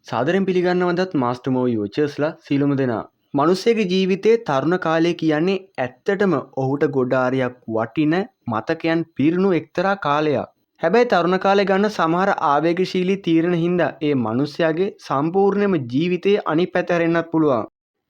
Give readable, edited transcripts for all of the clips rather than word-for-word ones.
සාදරයෙන් පිළිගන්නවදත් master movie වොචර්ස්ලා සියලුම දෙනා. මිනිස්සෙගේ ජීවිතයේ තරුණ කාලය කියන්නේ ඇත්තටම ඔහුට ගොඩාරියක් වටින මතකයන් පිරුණු එක්තරා කාලයක්. හැබැයි තරුණ කාලේ ගන්න සමහර ආවේගශීලී තීරණ හින්දා ඒ මිනිස්යාගේ සම්පූර්ණයම ජීවිතයේ අනිත් පැත්ත හැරෙන්නත් පුළුවන්.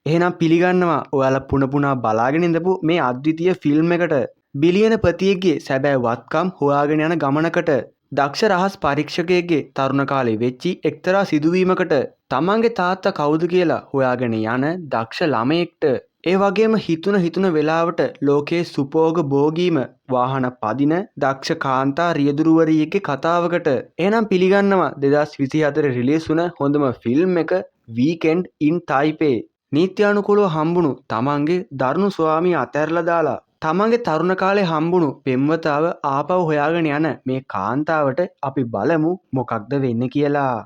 එහෙනම් පිළිගන්නවා ඔයාලා පුන පුනා බලාගෙන ඉඳපු මේ අද්විතීය ෆිල්ම් එකට. බිලියන පතියෙක්ගේ සැබෑ වත්කම් හොයාගෙන යන ගමනකට, දක්ෂ රහස් පරීක්ෂකයෙක්ගේ තරුණ කාලේ වෙච්චි එක්තරා සිදුවීමකට, තමන්ගේ තාත්තා කවුද කියලා හොයාගෙන යන දක්ෂ ළමයෙක්ට, ඒ වගේම හිතුන හිතුන වෙලාවට ලෝකයේ සුපෝග භෝගීම වාහන පදින දක්ෂ කාන්තා රියදුරුවරියෙක්ගේ කතාවකට. එහෙනම් පිළිගන්නවා 2024 රිලීස් වුණ හොඳම ෆිල්ම් එක වීකෙන්ඩ් ඉන් ටයිපේ. නීත්‍යානුකූලව හම්බුණු තමන්ගේ දරුණු ස්වාමියා අතහැරලා දාලා තමන්ගේ තරුණ කාලේ හම්බුණු පෙම්වතාව ආපහු හොයාගෙන යන මේ කාන්තාවට අපි බලමු මොකක්ද වෙන්නේ කියලා.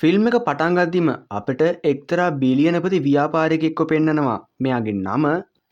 ෆිල්ම් එක පටන් ගද්දිම අපිට එක්තරා බිලියනපති ව්‍යාපාරිකයෙක්ව පෙන්නනවා. මෙයාගේ නම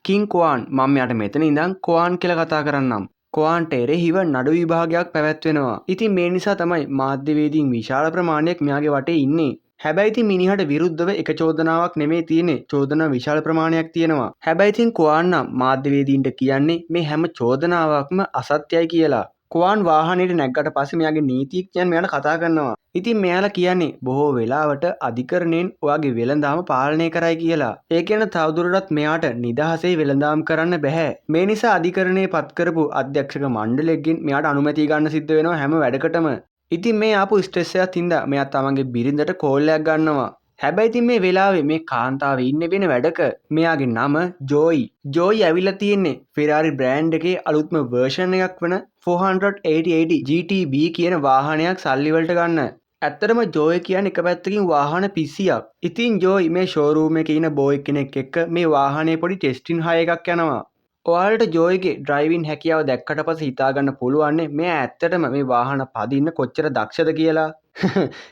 කිං කොઆන්. මම මෙයාට මෙතන ඉඳන් කොආන් කියලා කතා කරන්නම්. කොආන්ට එරෙහිව නඩු විභාගයක් පැවැත්වෙනවා. ඉතින් මේ නිසා තමයි මාධ්‍යවේදීන් විශාල ප්‍රමාණයක් මෙයාගේ වටේ ඉන්නේ. හැබැයි ඉතින් මිනිහට විරුද්ධව එක චෝදනාවක් නෙමෙයි තියෙන්නේ, චෝදනා විශාල ප්‍රමාණයක් තියෙනවා. හැබැයි ඉතින් කොආන් නම් මාධ්‍යවේදීන්ට කියන්නේ මේ හැම චෝදනාවක්ම අසත්‍යයි කියලා. කොආන් වාහනේට නැග්ගට පස්සේ මෙයාගේ නීතිඥයන් මෙයාට කතා කරනවා. ඉතින් මෙයාලා කියන්නේ බොහෝ වෙලාවට අධිකරණයෙන් ඔයාගේ වෙළඳාම පාලනය කරයි කියලා. ඒ කියන්නේ තවදුරටත් මෙයාට නිදහසේ වෙළඳාම් කරන්න බැහැ. මේ නිසා අධිකරණයේ පත් කරපු අධ්‍යක්ෂක මණ්ඩලයෙන් මෙයාට අනුමැතිය ගන්න සිද්ධ වෙනවා හැම වැඩකටම. ඉතින් මේ ආපු ස්ට්‍රෙස් එකත් හින්දා මෙයා තමන්ගේ බිරිඳට කෝල් එකක් ගන්නවා. හැබැයි ඉතින් මේ වෙලාවේ මේ කාන්තාව ඉන්නේ වෙන වැඩක. මෙයාගේ නම ජෝයි. ජෝයි ඇවිල්ලා තියෙන්නේ ෆෙරාරි බ්‍රෑන්ඩ් එකේ අලුත්ම වර්ෂන් එකක් වන 488 GTB කියන වාහනයක් සල්ලි වලට ගන්න. ඇත්තටම ජෝයි කියන්නේ එක පැත්තකින් වාහන පිස්සියක්. ඉතින් ජෝයි මේ ෂෝරූම් එකේ ඉන්න බෝයි කෙනෙක් එක්ක මේ වාහනේ පොඩි ටෙස්ටිං හය එකක් යනවා. ඔයාලට ජෝයිගේ ඩ්‍රයිවිං හැකියාව දැක්කට පස්සේ හිතා ගන්න පුළුවන්නේ මෙයා ඇත්තටම මේ වාහන පදින්න කොච්චර දක්ෂද කියලා.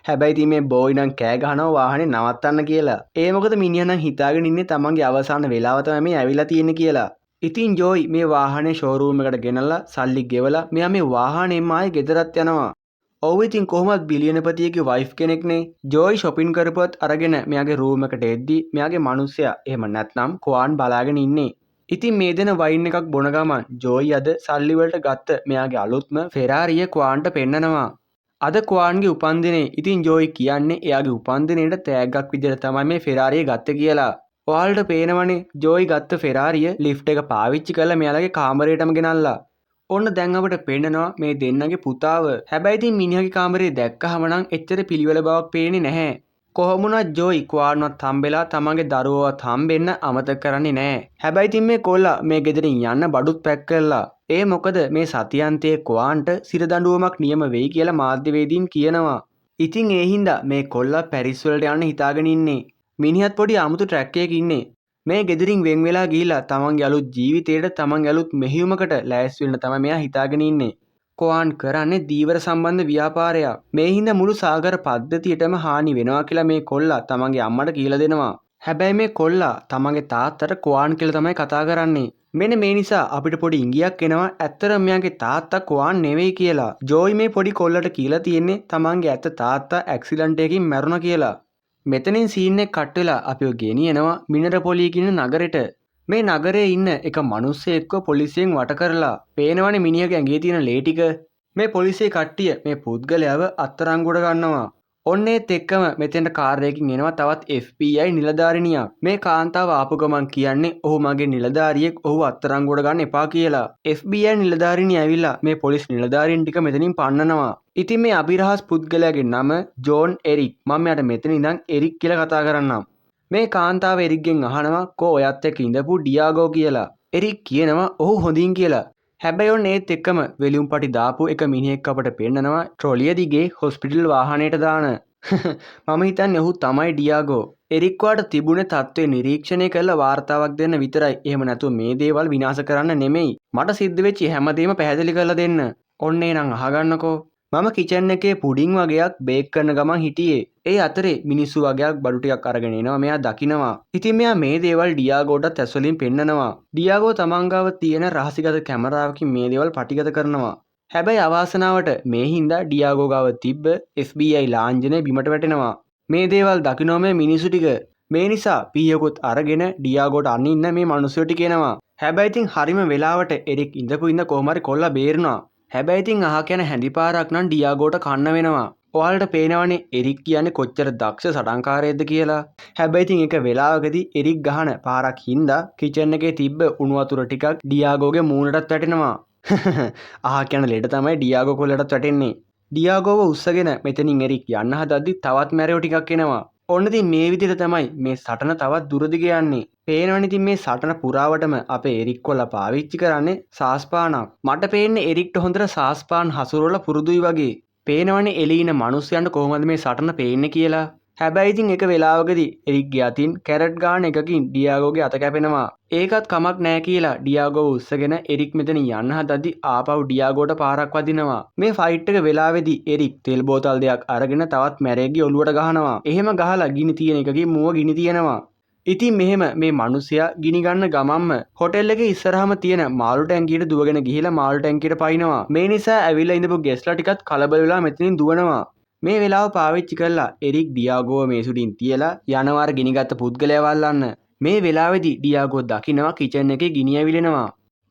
හැබැයි ඉතින් මේ බෝයි නම් කෑ ගහනවා වාහනේ නවත්තන්න කියලා. ඒ මොකද මිනිහා නම් හිතාගෙන ඉන්නේ තමන්ගේ අවසාන වෙලාව තමයි මේ ඇවිල්ලා තියෙන්නේ කියලා. ඉතින් ජෝයි මේ වාහනේ ෂෝරූම් එකට ගෙනල්ලා සල්ලි ගෙවලා මෙයා මේ වාහනේම ආයේ ගෙදරත් යනවා. ඔව් ඉතින් කොහොමත් බිලියනපතියෙක්ගේ වයිෆ් කෙනෙක්නේ. ජෝයි ෂොපින් කරපුවත් අරගෙන මෙයාගේ රූම් එකට එද්දි මෙයාගේ මිනිස්සයා එහෙම නැත්නම් කොආන් බලාගෙන ඉන්නේ. ඉතින් මේ දෙන වයින් එකක් බොන ගමන් ජෝයි අද සල්ලි වලට ගත්ත මෙයාගේ අලුත්ම ෆෙරාරිය කොආන්ට පෙන්නනවා. අද කොආන්ගේ උපන්දිනේ. ඉතින් ජෝයි කියන්නේ එයාගේ උපන්දිනේට තෑග්ගක් විදිහට තමයි මේ ෆෙරාරිය ගත්තේ කියලා. ඔයාලට පේනවනේ ජෝයි ගත්ත ෆෙරාරිය ලිෆ්ට් එක පාවිච්චි කරලා මෙයාලගේ කාමරේටම ගෙනල්ලා. ඔන්න දැන් අපිට පෙන්නනවා මේ දෙන්නගේ පුතාව. හැබැයි ඉතින් මිනිහාගේ කාමරේ දැක්කහම නම් එච්චර පිළිවෙල බවක් පේන්නේ නැහැ. කොහොම වුණත් ජෝයි කොආන්වත් හම්බෙලා තමන්ගේ දරුවවත් හම්බෙන්න අමතක කරන්නේ නෑ. හැබැයි ඉතින් මේ කොල්ලා මේ ගෙදරින් යන්න බඩුත් පැක් කරලා. ඒ මොකද මේ සතියන්තයේ කොආන්ට සිර දඬුවමක් නියම වෙයි කියලා මාධ්‍යවේදීන් කියනවා. ඉතින් ඒ හින්දා මේ කොල්ලා පැරිස් වලට යන්න හිතාගෙන ඉන්නේ. මිනිහත් පොඩි අමුතු ට්‍රැක් එකක ඉන්නේ. මේ ගෙදරින් වෙන් වෙලා ගිහිල්ලා තමන්ගේ අලුත් ජීවිතේට තමන්ගේ අලුත් මෙහෙයුමකට ලෑස්ති වෙන්න තමයි මෙයා හිතාගෙන ඉන්නේ. කොආන් කරන්නේ දීවර සම්බන්ධ ව්‍යාපාරයක්. මේ හින්දා මුළු සාගර පද්ධතියටම හානි වෙනවා කියලා මේ කොල්ලා තමන්ගේ අම්මට කියලා දෙනවා. හැබැයි මේ කොල්ලා තමන්ගේ තාත්තට කොආන් කියලා තමයි කතා කරන්නේ. මෙන්න මේ නිසා අපිට පොඩි ඉඟියක් එනවා ඇත්තටම මෙයාගේ තාත්තා කොආන් නෙවෙයි කියලා. ජෝයි මේ පොඩි කොල්ලට කියලා තියෙන්නේ තමන්ගේ ඇත්ත තාත්තා ඇක්සිඩන්ට් එකකින් මැරුණා කියලා. මෙතනින් සීන් එක කට් වෙලා අපිව ගෙනියනවා මිනරපොලිය කියන නගරෙට. මේ නගරේ ඉන්න එක මිනිස්සෙක්ව පොලිසියෙන් වට කරලා පේනවනේ මිනිහගේ ඇඟේ තියෙන ලේ ටික. මේ පොලිසිය කට්ටිය මේ පුද්ගලයාව අත්අඩංගුවට ගන්නවා. ඔන්න ඒත් එක්කම මෙතෙන්ට කාර් එකකින් එනවා තවත් FBI නිලධාරිනියක්. මේ කාන්තාව ආපු ගමන් කියන්නේ ඔහු මගේ නිලධාරියෙක්, ඔහු අත්අඩංගුවට ගන්න එපා කියලා. FBI නිලධාරිනිය ඇවිල්ලා මේ පොලිස් නිලධාරීන් ටික මෙතනින් පන්නනවා. ඉතින් මේ අභිරහස් පුද්ගලයාගේ නම ජෝන් එරික්. මම මෙයාට මෙතන ඉඳන් එරික් කියලා කතා කරන්නම්. මේ කාන්තාව එරික්ගෙන් අහනවා කෝ ඔයත් එක්ක ඉඳපු ඩියාගෝ කියලා. එරික් කියනවා ඔහු හොඳින් කියලා. හැබැයි ඔන්න ඒත් එක්කම වෙලුම් පටි දාපු එක මිනිහෙක් අපට පෙන්නනවා ට්‍රොලිය දිගේ හොස්පිටල් වාහනයට දාන. මම හිතන්නේ ඔහු තමයි ඩියාගෝ. එරික් වාට තිබුණේ තත්ත්වය නිරීක්ෂණය කරලා වාර්තාවක් දෙන්න විතරයි. එහෙම නැතුව මේ දේවල් විනාශ කරන්න නෙමෙයි. මට සිද්ධ වෙච්ච හැමදේම පැහැදිලි කරලා දෙන්න. ඔන්න එහෙනම් අහගන්නකෝ. මම කිචන් එකේ පුඩින් වගේක් බේක් කරන ගමන් හිටියේ. ඒ අතරේ මිනිස්සු වගේක් බඩු ටිකක් අරගෙන එනවා මෙයා දකිනවා. ඉතින් මෙයා මේ දේවල් ඩියාගෝටත් ඇස් වලින් පෙන්නනවා. ඩියාගෝ තමන් ගාව තියෙන රහසිගත කැමරාවකින් මේ දේවල් පටිගත කරනවා. හැබැයි අවාසනාවට මේ හින්දා ඩියාගෝ ගාව තිබ්බ FBI ලාංඡනය බිමට වැටෙනවා. මේ දේවල් දකිනවා මේ මිනිස්සු ටික. මේ නිසා පීයකුත් අරගෙන ඩියාගෝට අනින්න මේ මිනිස්සු ටික එනවා. හැබැයි ඉතින් හරිම වෙලාවට එරික් ඉඳපු ඉඳ කොහොම හරි කොල්ලා බේරුණා. හැබැයි ඉතින් අහක යන හැඳි පාරක් නම් ඩියාගෝට කන්න වෙනවා. ඔයාලට පේනවනේ එරික් කියන්නේ කොච්චර දක්ෂ සටන්කාරයෙක්ද කියලා. හැබැයි ඉතින් එක වෙලාවකදී එරික් ගහන පාරක් හින්දා කිචන් එකේ තිබ්බ උණු වතුර ටිකක් ඩියාගෝගේ මූණටත් වැටෙනවා. අහක යන ලෙඩ තමයි ඩියාගෝ කොල්ලටත් වැටෙන්නේ. ඩියාගෝව උස්සගෙන මෙතනින් එරික් යන්න හදද්දි තවත් මැරයෝ ටිකක් එනවා. ඔන්න ඉතින් මේ විදිහට තමයි මේ සටන තවත් දුර දිග යන්නේ. පේනවනේ ඉතින් මේ සටන පුරාවටම අපේ එරික් කොල්ලා පාවිච්චි කරන්නේ සාස්පානක්. මට පේන්නේ එරික්ට හොඳට සාස්පාන් හසුරවලා පුරුදුයි වගේ. පේනවනේ එළී ඉන මිනිස්සුන්ට කොහොමද මේ සටන පේන්නේ කියලා. හැබැයි ඉතින් එක වෙලාවකදී එරික්ගේ අතින් කැරට් ගාන එකකින් ඩියාගෝගේ අත කැපෙනවා. ඒකත් කමක් නෑ කියලා ඩියාගෝව උස්සගෙන එරික් මෙතන යන්න හදද්දි ආපහු ඩියාගෝට පාරක් වදිනවා. මේ ෆයිට් එක වෙලාවේදී එරික් තෙල් බෝතල් දෙයක් අරගෙන තවත් මැරෙක්ගේ ඔලුවට ගහනවා. එහෙම ගහලා ගිනි තියෙන එකකින් මුව ගිනි තියනවා. ඉතින් මෙහෙම මේ මිනිසයා ගිනි ගන්න ගමන්ම හොටෙල් එකේ ඉස්සරහම තියෙන මාළු ටැංකියට දුවගෙන ගිහිලා මාළු ටැංකියට පයින්නවා. මේ නිසා ඇවිල්ලා ඉඳපු ගෙස්ට්ලා ටිකත් කලබල වෙලා මෙතනින් දුවනවා. මේ වෙලාව පාවිච්චි කරලා එරික් ඩියාගෝව මේ සුඩින් තියලා යනවා අර ගිනිගත්ත පුද්ගලයාව අල්ලන්න. මේ වෙලාවේදී ඩියාගෝ දකිනවා කිචන් එකේ ගිනි ඇවිලෙනවා.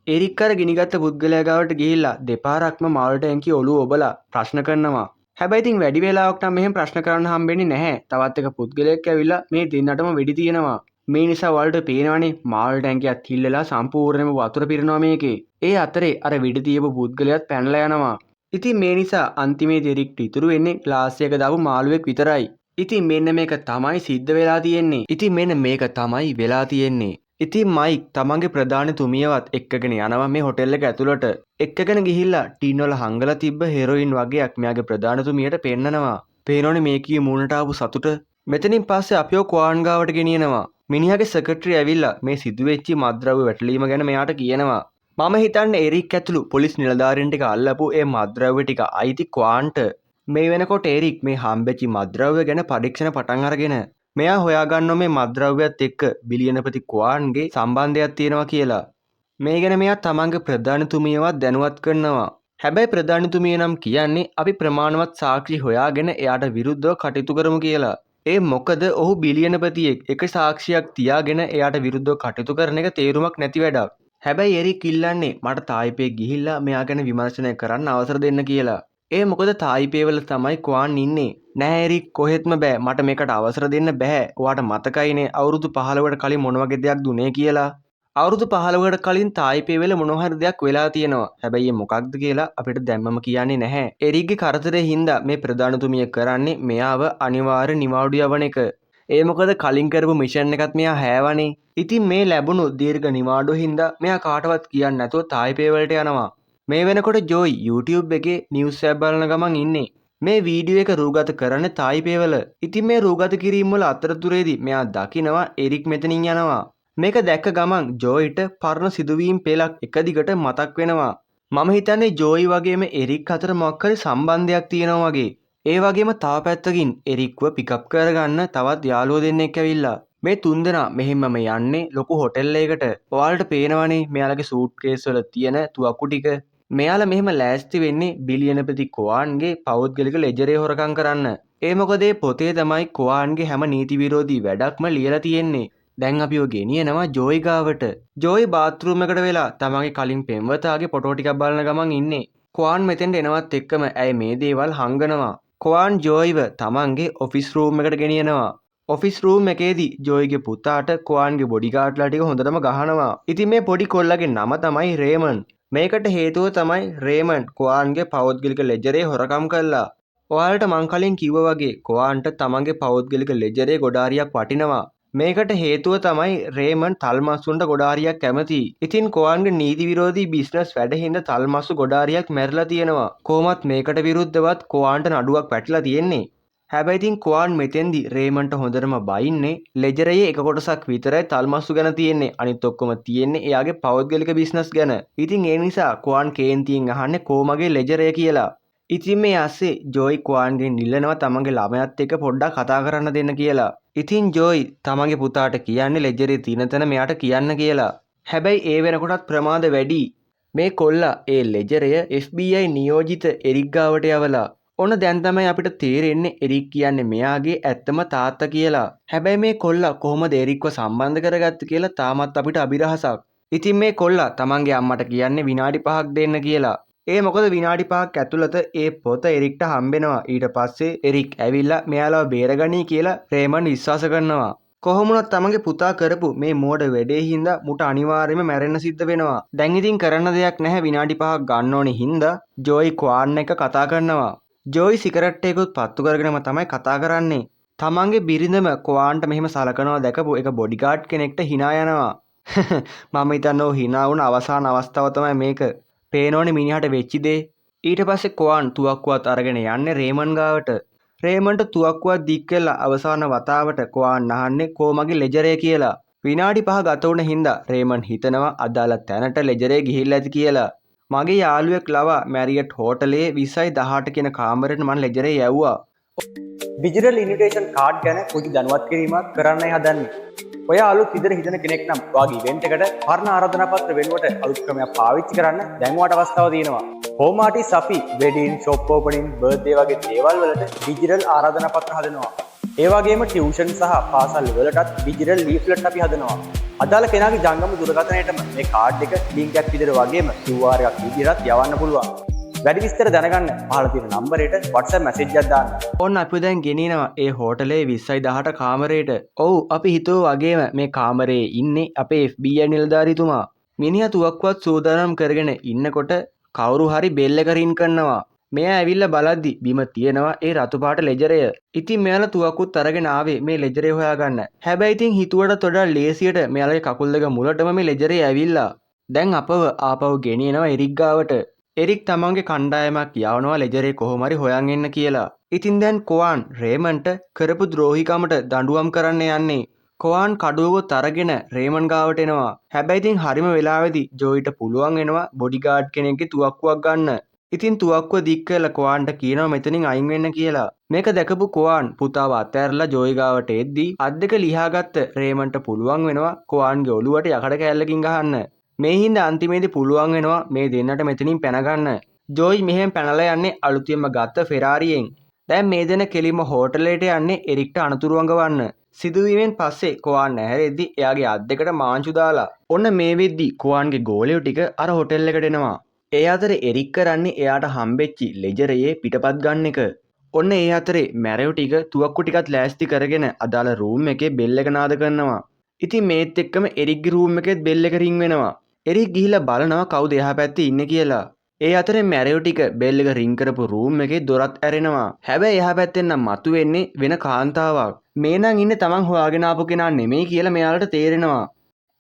එරික් අර ගිනිගත්ත පුද්ගලයා ගාවට ගිහිල්ලා දෙපාරක්ම මාළු ටැංකිය ඔලුව ඔබලා ප්‍රශ්න කරනවා. හැබැයි ඉතින් වැඩි වෙලාවක් නම් මෙහෙම ප්‍රශ්න කරන්න හම්බෙන්නේ නැහැ. තවත් එක පුද්ගලයෙක් ඇවිල්ලා මේ දෙන්නටම වෙඩි තියනවා. මේ නිසා ඔයාලට පේනවනේ මාළු ටැංකියත් හිල්ලලා සම්පූර්ණයෙන්ම වතුර පිරෙනවා මේකේ. ඒ අතරේ අර වෙඩි තියපු පුද්ගලයාත් පැනලා යනවා. ඉතින් මේ නිසා අන්තිමේදී එරික්ට ඉතුරු වෙන්නේ ග්ලාස් එක දාපු මාළුවෙක් විතරයි. ඉතින් මෙන්න මේක තමයි සිද්ධ වෙලා තියෙන්නේ. ඉතින් මෙන්න මේක තමයි වෙලා තියෙන්නේ. ඉතින් මයික් තමන්ගේ ප්‍රධාන තුමියවත් එක්කගෙන යනවා මේ හොටෙල් එක ඇතුළට. එක්කගෙන ගිහිල්ලා ටීන් වල හංගලා තිබ්බ හෙරොයින් වගේක් මෙයාගේ ප්‍රධාන තුමියට පෙන්නනවා. පේනවනේ මේකී මූණට ආපු සතුට. මෙතනින් පස්සේ අපිව ක්වාන් ගාවට ගෙනියනවා. මිනිහාගේ සෙක්‍රටරි ඇවිල්ලා මේ සිදුවෙච්ච මත්ද්‍රව්‍ය වැටලීම ගැන මෙයාට කියනවා. මම හිතන්නේ එරික් ඇතුළු පොලිස් නිලධාරීන් ටික අල්ලපු ඒ මත්ද්‍රව්‍ය ටික අයිති ක්වාන්ට. මේ වෙනකොට එරික් මේ හම්බෙච්ච මත්ද්‍රව්‍ය ගැන පරීක්ෂණ පටන් අරගෙන මෙයා හොයාගන්නවා මේ මත්ද්‍රව්‍යත් එක්ක බිලියනපති ක්වාන්ගේ සම්බන්ධයක් තියෙනවා කියලා. මේ ගැන මෙයා තමන්ගේ ප්‍රධානතුමියවත් දැනුවත් කරනවා. හැබැයි ප්‍රධානතුමිය නම් කියන්නේ අපි ප්‍රමාණවත් සාක්ෂි හොයාගෙන එයාට විරුද්ධව කටයුතු කරමු කියලා. ඒ මොකද ඔහු බිලියනපතියෙක්, එක සාක්ෂියක් තියාගෙන එයාට විරුද්ධව කටයුතු කරන එක තේරුමක් නැති වැඩක්. හැබැයි එරික් ඉල්ලන්නේ මට තායිපේ ගිහිල්ලා මෙයා ගැන විමර්ශනය කරන්න අවසර දෙන්න කියලා. ඒ මොකද තායිපේ වල තමයි ක්වාන් ඉන්නේ. නෑ එරික් කොහෙත්ම බෑ, මට මේකට අවසර දෙන්න බෑ. ඔයාට මතකයිනේ අවුරුදු 15කට කලින් මොන වගේ දෙයක් දුනේ කියලා. අවුරුදු 15කට කලින් තායිපේ වල මොන හරි දෙයක් වෙලා තියෙනවා. හැබැයි ඒ මොකක්ද කියලා අපිට දැම්මම කියන්නේ නැහැ. එරික්ගේ කරදරේ හින්දා මේ ප්‍රධානතුමිය කරන්නේ මෙයාව අනිවාර්ය නිවාඩු යවන එක. ඒ මොකද කලින් කරපු මිෂන් එකත් මෙයා හෑවනේ. ඉතින් මේ ලැබුණු දීර්ඝ නිවාඩුව හින්දා මෙයා කාටවත් කියන්නේ නැතුව තායිපේ වලට යනවා. මේ වෙනකොට ජෝයි YouTube එකේ නිවුස් එකක් බලන ගමන් ඉන්නේ. මේ වීඩියෝ එක රූගත කරන්නේ තායිපේ වල. ඉතින් මේ රූගත කිරීම වල අතරතුරේදී මෙයා දකිනවා එරික් මෙතනින් යනවා. මේක දැක්ක ගමන් ජෝයිට පරණ සිදුවීම් පෙළක් එක දිගට මතක් වෙනවා. මම හිතන්නේ ජෝයි වගේම එරික් අතර මොකක් හරි සම්බන්ධයක් තියෙනවා වගේ. ඒ වගේම තව පැත්තකින් එරික්ව පිකප් කරගන්න තවත් යාළුවෝ දෙන්නෙක් ඇවිල්ලා. මේ තුන්දෙනා මෙහෙම්මම යන්නේ ලොකු හොටෙල් එකකට. ඔයාලට පේනවනේ මෙයාලගේ සූට් කේස් වල තියෙන තුවක්කු ටික. මෙයාලා මෙහෙම ලෑස්ති වෙන්නේ බිලියනපති කොආන්ගේ පෞද්ගලික ලෙජරේ හොරකම් කරන්න. ඒ මොකද ඒ පොතේ තමයි කොආන්ගේ හැම නීති විරෝධී වැඩක්ම ලියලා තියෙන්නේ. දැන් අපිව ගෙනියනවා ජෝයි ගාවට. ජෝයි බාත්රූම් එකට වෙලා තමන්ගේ කලින් පෙම්වතාගේ ෆොටෝ ටිකක් බලන ගමන් ඉන්නේ. කොආන් මෙතෙන්ට එනවත් එක්කම ඇය මේ දේවල් හංගනවා. කොආන් ජෝයිව තමන්ගේ ඔෆිස් රූම් එකට ගෙනියනවා. ඔෆිස් රූම් එකේදී ජෝයිගේ පුතාට කොආන්ගේ බොඩිගාඩ්ලා ටික හොඳටම ගහනවා. ඉතින් මේ පොඩි කොල්ලගේ නම තමයි රේමන්. මේකට හේතුව තමයි රේමන් කොආන්ගේ පෞද්ගලික ලෙජරේ හොරකම් කළා. ඔයාලට මං කලින් කිව්වා වගේ කොආන්ට තමන්ගේ පෞද්ගලික ලෙජරේ ගොඩාරියක් වටිනවා. මේකට හේතුව තමයි රේමන් තල්මස්සුන්ට ගොඩාරියක් කැමති. ඉතින් කොආන්ගේ නීති විරෝධී බිස්නස් වැඩ හින්දා තල්මස්සු ගොඩාරියක් මැරිලා තියෙනවා. කොහොමත් මේකට විරුද්ධවත් කොආන්ට නඩුවක් වැටිලා තියෙන්නේ. හැබැයි ඉතින් කොආන් මෙතෙන්දි රේමන්ට හොඳටම බයින්නේ ලෙජරයේ එක කොටසක් විතරයි තල්මස්සු ගැන තියෙන්නේ. අනිත් ඔක්කොම තියෙන්නේ එයාගේ පෞද්ගලික බිස්නස් ගැන. ඉතින් ඒ නිසා කොආන් කේන්තියෙන් අහන්නේ කෝ මගේ ලෙජරය කියලා. ඉතින් මේ ඇස්සේ ජෝයි කොආන්ගෙන් ඉල්ලනවා තමන්ගේ ළමයාත් එක්ක පොඩ්ඩක් කතා කරන්න දෙන්න කියලා. ඉතින් ජෝයි තමන්ගේ පුතාට කියන්නේ ලෙජරේ තියෙන තැන මෙයාට කියන්න කියලා. හැබැයි ඒ වෙනකොටත් ප්‍රමාද වැඩි. මේ කොල්ලා ඒ ලෙජරය FBI නියෝජිත එරික් ගාවට යවලා. ඔන්න දැන් තමයි අපිට තේරෙන්නේ එරික් කියන්නේ මෙයාගේ ඇත්තම තාත්තා කියලා. හැබැයි මේ කොල්ලා කොහොමද එරික්ව සම්බන්ධ කරගත්තේ කියලා තාමත් අපිට අභිරහසක්. ඉතින් මේ කොල්ලා තමන්ගේ අම්මට කියන්නේ විනාඩි 5ක් දෙන්න කියලා. ඒ මොකද විනාඩි 5ක් ඇතුළත ඒ පොත එරික්ට හම්බෙනවා. ඊට පස්සේ එරික් ඇවිල්ලා මෙයාලව බේරගනී කියලා රේමන්ඩ් විශ්වාස කරනවා. කොහොම වුණත් තමන්ගේ පුතා කරපු මේ මෝඩ වැඩේ හින්දා මුට අනිවාර්යයෙන්ම මැරෙන්න සිද්ධ වෙනවා. දැන් ඉතින් කරන්න දෙයක් නැහැ, විනාඩි 5ක් ගන්න ඕනේ හින්දා ජෝයි ක්වාන් එක්ක කතා කරනවා. ජෝයි සිගරට් එකකුත් පත්තු කරගෙනම තමයි කතා කරන්නේ. තමන්ගේ බිරිඳම ක්වාන්ට මෙහෙම සලකනවා දැකපු එක බොඩිගාඩ් කෙනෙක්ට හිනා යනවා. මම හිතන්නේ ඔහු හිනා වුණ අවසාන අවස්ථාව තමයි මේක. පේනෝනේ මිනිහට වෙච්ච දේ. ඊට පස්සේ ක්වාන් තුවක්කුවත් අරගෙන යන්නේ රේමන් ගාවට. රේමන්ට තුවක්කුවක් දික් කරලා අවසාන වතාවට ක්වාන් අහන්නේ කෝ මගේ ලෙජරය කියලා. විනාඩි 5 ගත වුණ හින්දා රේමන් හිතනවා අදාළ තැනට ලෙජරේ ගිහිල්ලා ඇති කියලා. මගේ යාළුවෙක් ලවා මැරියට් හෝටලයේ 20:18 කියන කාමරේට මං ලෙජරේ යව්වා. ඩිජිටල් ඉන්විටේෂන් කාඩ් ගැන පුංචි දැනුවත් කිරීමක් කරන්නයි හදන්නේ. ඔයා අලුත් විදිහට හිතන කෙනෙක් නම් ඔයාගේ ඉවෙන්ට් එකට පරණ ආරාධනා පත්‍ර වෙනුවට අලුත් ක්‍රමයක් පාවිච්චි කරන්න දැන් ඔයාට අවස්ථාව තියෙනවා. හෝම් ආටිස් අපි වෙඩින්, ෂොප් ඕපනින්, බර්ත්ඩේ වගේ දේවල් වලට ඩිජිටල් ආරාධනා පත්‍ර හදනවා. ඒ වගේම ටියුෂන් සහ පාසල් වලටත් ඩිජිටල් ලීෆ්ලට් අපි හදනවා. අදාළ කෙනාගේ ජංගම දුරකථනයටම මේ කාඩ් එක ලින්ක් එකක් විදිහට වගේම QR එකක් විදිහටත් යවන්න පුළුවන්. වැඩි විස්තර දැනගන්න පහළ තියෙන නම්බරයට WhatsApp message එකක් දාන්න. ඔන්න අපි දැන් ගෙනියනවා ඒ හෝටලේ 20:18 කාමරේට. ඔව්, අපි හිතුව වගේම මේ කාමරේ ඉන්නේ අපේ FBI නිලධාරීතුමා. මිනිහා තුවක්කුවත් සූදානම් කරගෙන ඉන්නකොට කවුරු හරි බෙල් එක රින් කරනවා. මෙයා ඇවිල්ලා බලද්දි බිම තියෙනවා ඒ රතු පාට ලෙජරය. ඉතින් මෙයාලා තුවක්කුත් අරගෙන ආවේ මේ ලෙජරේ හොයාගන්න. හැබැයි ඉතින් හිතුවටත් වඩා ලේසියට මෙයාලගේ කකුල් දෙක මුලටම මේ ලෙජරේ ඇවිල්ලා. දැන් අපව ආපහු ගෙනියනවා එරික් ගාවට. එරික් තමන්ගේ කණ්ඩායමක් යවනවා ලෙජරේ කොහොම හරි හොයන් එන්න කියලා. ඉතින් දැන් කොවාන් රේමන්ට කරපු ද්‍රෝහිකමට දඬුවම් කරන්න යන්නේ. කොවාන් කඩුවකුත් අරගෙන රේමන් ගාවට එනවා. හැබැයි ඉතින් හරිම වෙලාවෙදි ජෝයිට පුළුවන් වෙනවා බොඩිගාඩ් කෙනෙක්ගේ තුවක්කුවක් ගන්න. ඉතින් තුවක්කුව දික් කරලා කොවාන්ට කියනවා මෙතනින් අයින් වෙන්න කියලා. මේක දැකපු කොවාන් පුතාව අතෑරලා ජෝයි ගාවට එද්දි අත් දෙක ලිහාගත්ත රේමන්ට පුළුවන් වෙනවා කොවාන්ගේ ඔළුවට යකඩ කෑල්ලකින් ගහන්න. මේ හින්දා අන්තිමේදී පුළුවන් වෙනවා මේ දෙන්නට මෙතනින් පැන ගන්න. ජෝයි මෙහෙම පැනලා යන්නේ අලුතින්ම ගත්ත ෆෙරාරියෙන්. දැන් මේ දෙන කෙලින්ම හෝටලයට යන්නේ එරික්ට අනතුරු අඟවන්න. සිදුවීමෙන් පස්සේ කොවාන් ඇහැරෙද්දි එයාගේ අත් දෙකට මාංචු දාලා. ඔන්න මේ වෙද්දි කොවාන්ගේ ගෝලයෝ ටික අර හෝටල් එකට එනවා. ඒ අතරේ එරික් කරන්නේ එයාට හම්බෙච්චි ලෙජරයේ පිටපත් ගන්න එක. ඔන්න ඒ අතරේ මැරයෝ ටික තුවක්කු ටිකත් ලෑස්ති කරගෙන අදාළ රූම් එකේ බෙල් එක නාද කරනවා. ඉතින් මේත් එක්කම එරික්ගේ රූම් එකෙත් බෙල් එක රින් වෙනවා. එරික් ගිහිල්ලා බලනවා කවුද එහා පැත්තේ ඉන්නේ කියලා. ඒ අතරේ මැරයෝ ටික බෙල් එක රින් කරපු රූම් එකේ දොරත් ඇරෙනවා. හැබැයි එහා පැත්තෙන් නම් මතුවෙන්නේ වෙන කාන්තාවක්. මේ නම් ඉන්නේ තමන් හොයාගෙන ආපු කෙනා නෙමෙයි කියලා මෙයාලට තේරෙනවා.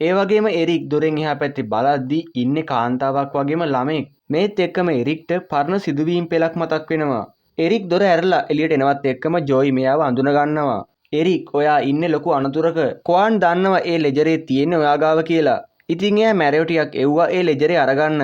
ඒ වගේම එරික් දොරෙන් එහා පැත්තේ බලද්දි ඉන්නේ කාන්තාවක් වගේම ළමෙක්. මේත් එක්කම එරික්ට පරණ සිදුවීම් පෙළක් මතක් වෙනවා. එරික් දොර ඇරලා එළියට එනවත් එක්කම ජෝයි මෙයාව අඳුන ගන්නවා. එරික්, ඔයා ඉන්නේ ලොකු අනතුරක. කොවාන් දන්නවා ඒ ලෙජරේ තියෙන්නේ ඔයා ගාව කියලා. ඉතින් එයා මැරයෝ ටිකක් එව්වා ඒ ලෙජරේ අරගන්න.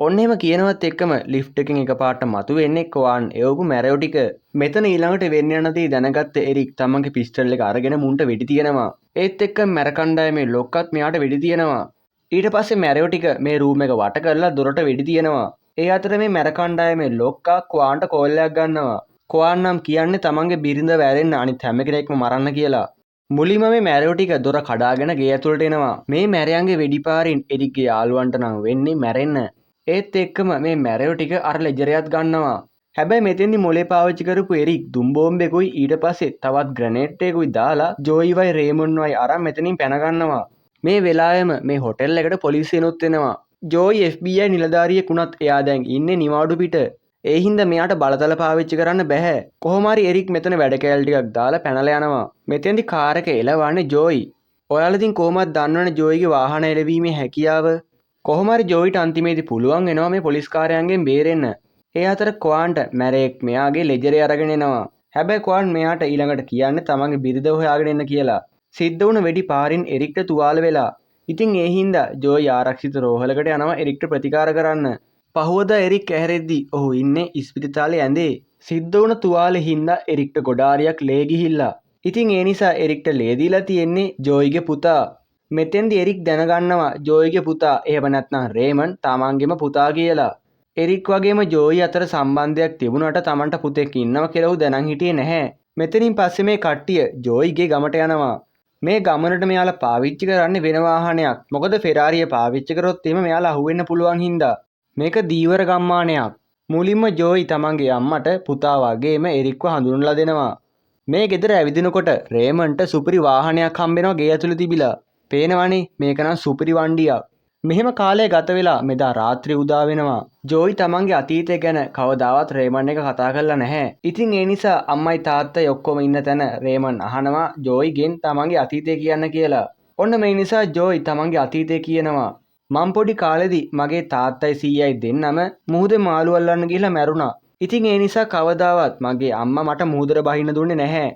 ඔන්න එහෙම කියනවත් එක්කම ලිෆ්ට් එකෙන් එකපාරට මතුවෙන්නේ කොවාන් එවපු මැරයෝ ටික. මෙතන ඊළඟට වෙන්න යන දේ දැනගත්ත එරික් තමන්ගේ පිස්ටල් එක අරගෙන මුන්ට වෙඩි තියනවා. ඒත් එක්කම මැර කණ්ඩායමේ ලොක්කත් මෙයාට වෙඩි තියනවා. ඊට පස්සේ මැරයෝ ටික මේ රූම් එක වට කරලා දොරට වෙඩි තියනවා. ඒ අතර මේ මැර කණ්ඩායමේ ලොක්කා කොවාන්ට කෝල් එකක් ගන්නවා. කොවාන් නම් කියන්නේ තමන්ගේ බිරිඳව ඇරෙන්න අනිත් හැම කෙනෙක්ම මරන්න කියලා. මුලින්ම මේ මැරයෝ ටික දොර කඩාගෙන ගේ ඇතුළට එනවා. මේ මැරයන්ගේ වෙඩි පාරින් එරික්ගේ යාළුවන්ට නම් වෙන්නේ මැරෙන්න. ඒත් එක්කම මේ මැරයෝ ටික අර ලෙජරයත් ගන්නවා. හැබැයි මෙතෙන්දි මොලේ පාවිච්චි කරපු එරික් දුම් බෝම්බෙකුයි ඊට පස්සේ තවත් ග්‍රනේඩ් එකකුයි දාලා ජෝයිවයි රේමන්වයි අරන් මෙතනින් පැන ගන්නවා. මේ වෙලාවෙම මේ හොටෙල් එකට පොලිසියනුත් එනවා. ජෝයි FBI නිලධාරියෙක් වුණත් එයා දැන් ඉන්නේ නිවාඩු පිට. ඒ හින්දා මෙයාට බලතල පාවිච්චි කරන්න බැහැ. කොහොම හරි එරික් මෙතන වැඩ කෑලි ටිකක් දාලා පැනලා යනවා. මෙතෙන්දි කාර් එක එලවන්නේ ජෝයි. ඔයාලා ඉතින් කොහොමද දන්නවනේ ජෝයිගේ වාහන එලවීමේ හැකියාව. කොහොම හරි ජෝයිට අන්තිමේදී පුළුවන් වෙනවා මේ පොලිස් කාරයන්ගෙන් බේරෙන්න. ඒ අතර කොවාන්ට මැරයෙක් මෙයාගේ ලෙජරේ අරගෙන එනවා. හැබැයි කොවාන් මෙයාට ඊළඟට කියන්නේ තමන්ගේ බිරිඳ හොයාගෙන එන්න කියලා. සිද්ධ වුණ වෙඩි පාරින් එරික්ට තුවාල වෙලා. ඉතින් ඒ හින්දා ජෝයි ආරක්ෂිත රෝහලකට යනවා එරික්ට ප්‍රතිකාර කරන්න. පහුවදා එරික් ඇහැරෙද්දි ඔහු ඉන්නේ ඉස්පිරිතාලේ ඇඳේ. සිද්ධ වුණ තුවාලෙ හින්දා එරික්ට ගොඩාරියක් ලේ ගිහිල්ලා. ඉතින් ඒ නිසා එරික්ට ලේ දීලා තියෙන්නේ ජෝයිගේ පුතා. මෙතෙන්දි එරික් දැනගන්නවා ජෝයිගේ පුතා එහෙම නැත්නම් රේමන් තමන්ගේම පුතා කියලා. එරික් වගේම ජෝයි අතර සම්බන්ධයක් තිබුණාට තමන්ට පුතෙක් ඉන්නවා කියලා ඔහු දැනන් හිටියේ නැහැ. මෙතනින් පස්සේ මේ කට්ටිය ජෝයිගේ ගමට යනවා. මේ ගමනට මෙයාලා පාවිච්චි කරන්නේ වෙන වාහනයක්. මොකද ෆෙරාරිය පාවිච්චි කරොත් එහෙම මෙයාලා අහුවෙන්න පුළුවන් හින්දා. මේක දීවර ගම්මානයක්. මුලින්ම ජෝයි තමන්ගේ අම්මට පුතා වගේම එරික්ව හඳුන්වලා දෙනවා. මේ ගෙදර ඇවිදිනකොට රේමන්ට සුපිරි වාහනයක් හම්බෙනවා ගේ ඇතුලේ තිබිලා. පේනවනේ මේක නම් සුපිරි වණ්ඩියක්. මෙහෙම කාලය ගත වෙලා මෙදා රාත්‍රී උදා වෙනවා. ජෝයි තමන්ගේ අතීතය ගැන කවදාවත් රේමන් එක කතා කරලා නැහැ. ඉතින් ඒ නිසා අම්මයි තාත්තයි ඔක්කොම ඉන්න තැන රේමන් අහනවා ජෝයිගෙන් තමන්ගේ අතීතය කියන්න කියලා. ඔන්න මේ නිසා ජෝයි තමන්ගේ අතීතය කියනවා. මං පොඩි කාලෙදි මගේ තාත්තයි සීයයි දෙන්නම මුහුදේ මාළු අල්ලන්න ගිහලා මැරුණා. ඉතින් ඒ නිසා කවදාවත් මගේ අම්මා මට මුහුදට බහින්න දුන්නේ නැහැ.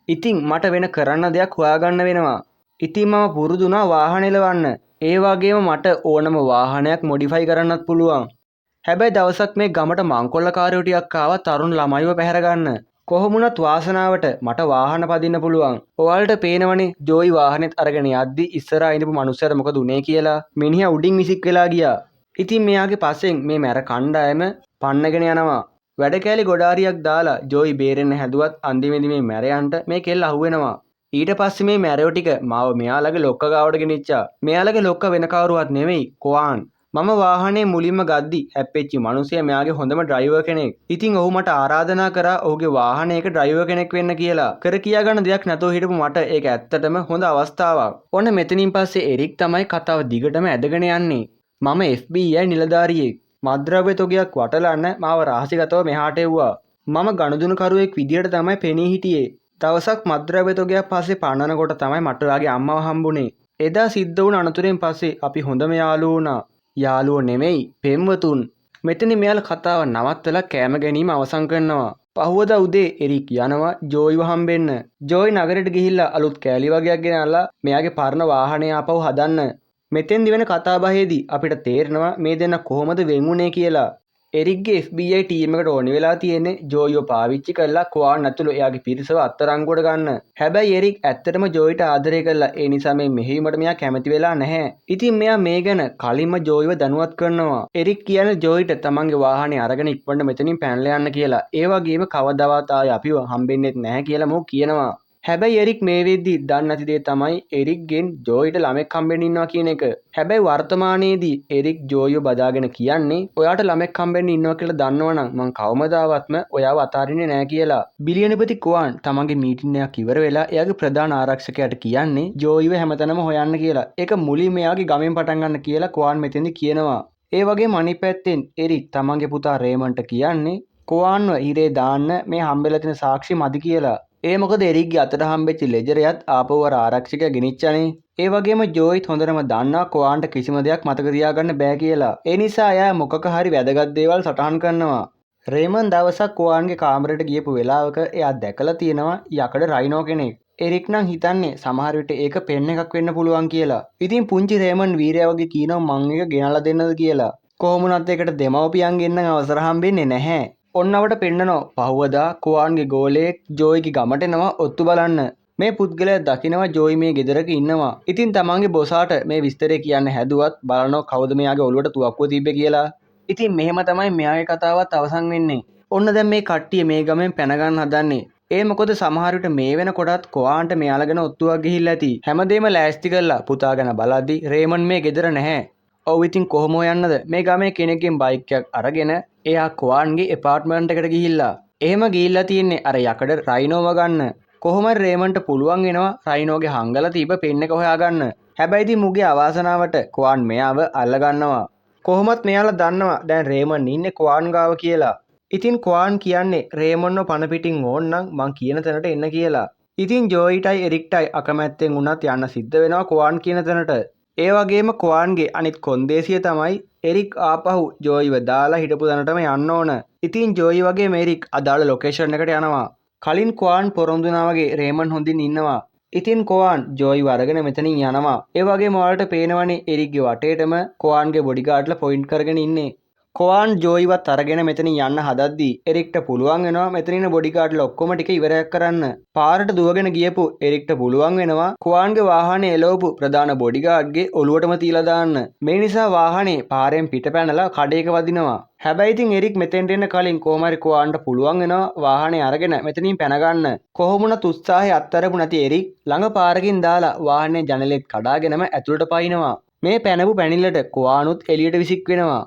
ඉතින් මට වෙන කරන්න දෙයක් හොයාගන්න වෙනවා. ඉතින් මම පුරුදු වුණා වාහන එලවන්න. ඒ වගේම මට ඕනම වාහනයක් මොඩිෆයි කරන්නත් පුළුවන්. හැබැයි දවසක් මේ ගමට මංකොල්ලකාරයෝ ටිකක් ආවා තරුණ ළමයිව පැහැර ගන්න. කොහොම වුණත් වාසනාවට මට වාහන පදින්න පුළුවන්. ඔයාලට පේනවනේ ජෝයි වාහනේත් අරගෙන යද්දි ඉස්සරහා ඉඳපු මනුස්සයාට මොකද උනේ කියලා. මිනිහා උඩින් විසික් වෙලා ගියා. ඉතින් මෙයාගේ පස්සෙන් මේ මැර කණ්ඩායම පන්නගෙන යනවා. වැඩ කෑලි ගොඩාරියක් දාලා ජෝයි බේරෙන්න හැදුවත් අන්තිමේදී මේ මැරයන්ට මේ කෙල්ල අහුවෙනවා. ඊට පස්සේ මේ මැරයෝ ටික මාව මෙයාලගේ ලොක්ක ගාවට ගෙනිච්චා. මෙයාලගේ ලොක්ක වෙන කවුරුවත් නෙමෙයි කොආන්. මම වාහනේ මුලින්ම ගද්දි හැප්පෙච්චි මනුස්සයා මෙයාගේ හොඳම ඩ්‍රයිවර් කෙනෙක්. ඉතින් ඔහු මට ආරාධනා කරා ඔහුගේ වාහනයක ඩ්‍රයිවර් කෙනෙක් වෙන්න කියලා. කර කියා ගන්න දෙයක් නැතුව හිටපු මට ඒක ඇත්තටම හොඳ අවස්ථාවක්. ඔන්න මෙතනින් පස්සේ එරික් තමයි කතාව දිගටම ඇදගෙන යන්නේ. මම FBI නිලධාරියෙක්. මත්ද්‍රව්‍ය තොගයක් වටලන්න මාව රහසිගතව මෙහාට එව්වා. මම ගනුදෙනුකරුවෙක් විදියට තමයි පෙනී හිටියේ. දවසක් මත්ද්‍රව්‍ය තොගයක් පස්සේ පන්නනකොට තමයි මට ඔයාගේ අම්මව හම්බුනේ. එදා සිද්ධ වුණ අනතුරෙන් පස්සේ අපි හොඳම යාළුවෝ වුණා. යාළුවෝ නෙමෙයි, පෙම්වතුන්. මෙතන මෙයාලා කතාව නවත්තලා කෑම ගැනීම අවසන් කරනවා. පහුවදා උදේ එරික් යනවා ජෝයිව හම්බෙන්න. ජෝයි නගරයට ගිහිල්ලා අලුත් කෑලි වගයක් ගෙනල්ලා මෙයාගේ පරණ වාහනය ආපහු හදන්න. මෙතෙන්දි වෙන කතාබහේදී අපිට තේරෙනවා මේ දෙන්න කොහොමද වෙන් වුනේ කියලා. එරික්ගේ FBI team එකට ඕනි වෙලා තියෙන්නේ ජෝයිව පාවිච්චි කරලා කොආන් ඇතුළු එයාගේ පිරිසව අත්අඩංගුවට ගන්න. හැබැයි එරික් ඇත්තටම ජෝයිට ආදරය කරලා ඒ නිසා මේ මෙහෙයුමට මෙයා කැමති වෙලා නැහැ. ඉතින් මෙයා මේ ගැන කලින්ම ජෝයිව දැනුවත් කරනවා. එරික් කියන්නේ ජෝයිට තමන්ගේ වාහනේ අරගෙන ඉක්මනට මෙතනින් පැනලා යන්න කියලා. ඒ වගේම කවදාවත් ආයෙ අපිව හම්බෙන්නෙත් නැහැ කියලා මොහු කියනවා. හැබැයි එරික් මේ වෙද්දි දන්නේ නැති දේ තමයි එරික්ගෙන් ජෝයිට ළමෙක් හම්බෙන්න ඉන්නවා කියන එක. හැබැයි වර්තමානයේදී එරික් ජෝයිව බදාගෙන කියන්නේ ඔයාට ළමෙක් හම්බෙන්න ඉන්නවා කියලා දන්නවනම් මං කවමදාවත්ම ඔයාව අතාරින්නේ නෑ කියලා. බිලියනපති කොઆන් තමන්ගේ මීටින් එකක් ඉවර වෙලා එයාගේ ප්‍රධාන ආරක්ෂකයාට කියන්නේ ජෝයිව හැමතැනම හොයන්න කියලා. ඒක මුලින්ම එයාගේ ගමෙන් පටන් ගන්න කියලා කොආන් මෙතෙන්දි කියනවා. ඒ වගේම අනිත් පැත්තෙන් එරික් තමන්ගේ පුතා රේමන්ට කියන්නේ කොආන්ව හිරේ දාන්න මේ හම්බෙලා තියෙන සාක්ෂි මදි කියලා. ඒ මොකද එරික්ගේ අතට හම්බෙච්ච ලෙජරයත් ආපහු අර ආරක්ෂකයා ගෙනිච්චනේ. ඒ වගේම ජෝයිත් හොඳටම දන්නවා කොආන්ට කිසිම දෙයක් මතක තියාගන්න බෑ කියලා. ඒ නිසා එයා මොකක හරි වැදගත් දේවල් සටහන් කරනවා. රේමන් දවසක් කොආන්ගේ කාමරයට ගියපු වෙලාවක එයා දැකලා තියෙනවා යකඩ රයිනෝ කෙනෙක්. එරික් නම් හිතන්නේ සමහර විට ඒක පෙන් එකක් වෙන්න පුළුවන් කියලා. ඉතින් පුංචි රේමන් වීරයා වගේ කියනවා මං එක ගෙනල්ලා දෙන්නද කියලා. කොහොම වුණත් ඒකට දෙමව්පියන්ගෙන් නම් අවසර හම්බෙන්නේ නැහැ. ඔන්න අපට පෙන්නනවා පහුවදා කොආන්ගේ ගෝලයෙක් ජෝයිගේ ගමට එනවා ඔත්තු බලන්න. මේ පුද්ගලයා දකිනවා ජෝයි මේ ගෙදරක ඉන්නවා. ඉතින් තමන්ගේ බොසාට මේ විස්තරය කියන්න හැදුවත් බලනවා කවුද මෙයාගේ ඔළුවට තුවක්කුව තිබ්බේ කියලා. ඉතින් මෙහෙම තමයි මෙයාගේ කතාවත් අවසන් වෙන්නේ. ඔන්න දැන් මේ කට්ටිය මේ ගමෙන් පැන ගන්න හදන්නේ. ඒ මොකද සමහර විට මේ වෙනකොටත් කොආන්ට මෙයාලා ගැන ඔත්තුවක් ගිහිල්ලා ඇති. හැමදේම ලෑස්ති කරලා පුතා ගැන බලද්දි රේමන් මේ ගෙදර නැහැ. ඔව් ඉතින් කොහොම හොයන්නද මේ ගමේ කෙනෙක්ගෙන් බයික් එකක් අරගෙන එයා කොආන්ගේ ඇපාර්ට්මන්ට් එකට ගිහිල්ලා. එහෙම ගිහිල්ලා තියෙන්නේ අර යකඩ රයිනෝව ගන්න. කොහොම හරි රේමන්ට පුළුවන් වෙනවා රයිනෝගේ හංගලා තිබ්බ පෙන් එක හොයාගන්න. හැබැයි ඉතින් මුගේ අවාසනාවට කොආන් මෙයාව අල්ලගන්නවා. කොහොමත් මෙයාලා දන්නවා දැන් රේමන් ඉන්නේ කොආන් ගාව කියලා. ඉතින් කොආන් කියන්නේ රේමන්ව පණ පිටින් ඕන්නම් මං කියන තැනට එන්න කියලා. ඉතින් ජෝයිටයි එරික්ටයි අකමැත්තෙන් වුණත් යන්න සිද්ධ වෙනවා කොආන් කියන තැනට. ඒ වගේම කොආන්ගේ අනිත් කොන්දේසිය තමයි එරික් ආපහු ජෝයිව දාලා හිටපු තැනටම යන්න ඕන. ඉතින් ජෝයි වගේම එරික් අදාළ ලොකේෂන් එකට යනවා. කලින් කොආන් පොරොන්දු වුණා වගේ රේමන් හොඳින් ඉන්නවා. ඉතින් කොආන් ජෝයිව අරගෙන මෙතනින් යනවා. ඒ වගේම ඔයාලට පේනවනේ එරික්ගේ වටේටම කොආන්ගේ බොඩිගාඩ්ලා පොයින්ට් කරගෙන ඉන්නේ. කොවාන් ජෝයිවත් අරගෙන මෙතනින් යන්න හදද්දී එරික්ට පුළුවන් වෙනවා මෙතන ඉන්න බොඩිගාඩ්ලා ඔක්කොම ටික ඉවරයක් කරන්න. පාරට දුවගෙන ගියපු එරික්ට පුළුවන් වෙනවා කොවාන්ගේ වාහනේ එලවපු ප්‍රධාන බොඩිගාඩ්ගේ ඔලුවටම තියලා දාන්න. මේ නිසා වාහනේ පාරෙන් පිට පැනලා කඩේක වදිනවා. හැබැයි ඉතින් එරික් මෙතෙන්ට එන්න කලින් කොහොම හරි කොවාන්ට පුළුවන් වෙනවා වාහනේ අරගෙන මෙතනින් පැන ගන්න. කොහොම වුණත් උත්සාහය අත්හැරපු නැති එරික් ළඟ පාරකින් දාලා වාහනේ ජනලෙත් කඩාගෙනම ඇතුළට පයින්නවා. මේ පැනපු පැනිල්ලට කොවානුත් එළියට විසික් වෙනවා.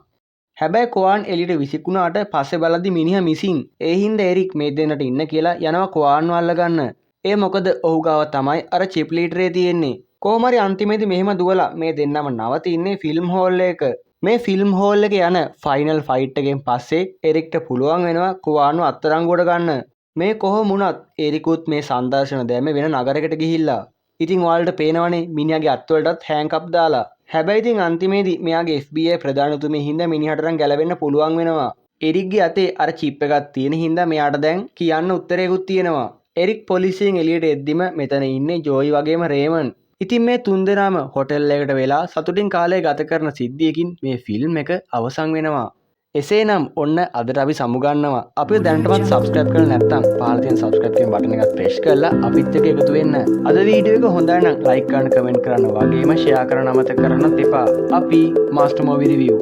හැබැයි කොවාන් එළියට විසිකුණාට පස්සේ බලද්දි මිනිහා මිසින්. ඒ හින්දා එරික් මේ දෙන්නට ඉන්න කියලා යනවා කොවාන්ව අල්ලගන්න. ඒ මොකද ඔහු ගාව තමයි අර චිප් ලීඩරේ තියෙන්නේ. කොහොම හරි අන්තිමේදී මෙහෙම දුවලා මේ දෙන්නම නවතින්නේ ෆිල්ම් හෝල් එක. මේ ෆිල්ම් හෝල් එකේ යන ෆයිනල් ෆයිට් එකෙන් පස්සේ එරික්ට පුළුවන් වෙනවා කොවාන්ව අත්අඩංගුවට ගන්න. මේ කොහොම වුණත් එරිකුත් මේ සංදර්ශන දැම්මේ වෙන නගරයකට ගිහිල්ලා. ඉතින් ඔයාලට පේනවනේ මිනිහාගේ අත්වලටත් හෑන්කප් දාලා. හැබැයි ඉතින් අන්තිමේදී මෙයාගේ FBI ප්‍රධානතුමිය හින්දා මිනිහට නම් ගැලවෙන්න පුළුවන් වෙනවා. එරික්ගේ අතේ අර චිප් එකක් තියෙන හින්දා මෙයාට දැන් කියන්න උත්තරයකුත් තියෙනවා. එරික් පොලිසියෙන් එළියට එද්දිම මෙතන ඉන්නේ ජෝයි වගේම රේමන්. ඉතින් මේ තුන්දෙනාම හොටෙල් එකට වෙලා සතුටින් කාලය ගත කරන සිද්ධියකින් මේ ෆිල්ම් එක අවසන් වෙනවා. එසේනම් ඔන්න අදට අපි සමුගන්නවා. අපිව දැනටමත් සබ්ස්ක්‍රයිබ් කරලා නැත්නම් පහළ තියෙන සබ්ස්ක්‍රයිබ් කියන බටන් එකත් ප්‍රෙස් කරලා අපිත් එක්ක එකතු වෙන්න. අද වීඩියෝ එක හොඳයි නම් ලයික් කරන්න, කමෙන්ට් කරන්න වගේම ෂෙයා කරන්න අමතක කරන්නත් එපා. අපි මාස්ටර් මූවි රිවිව්.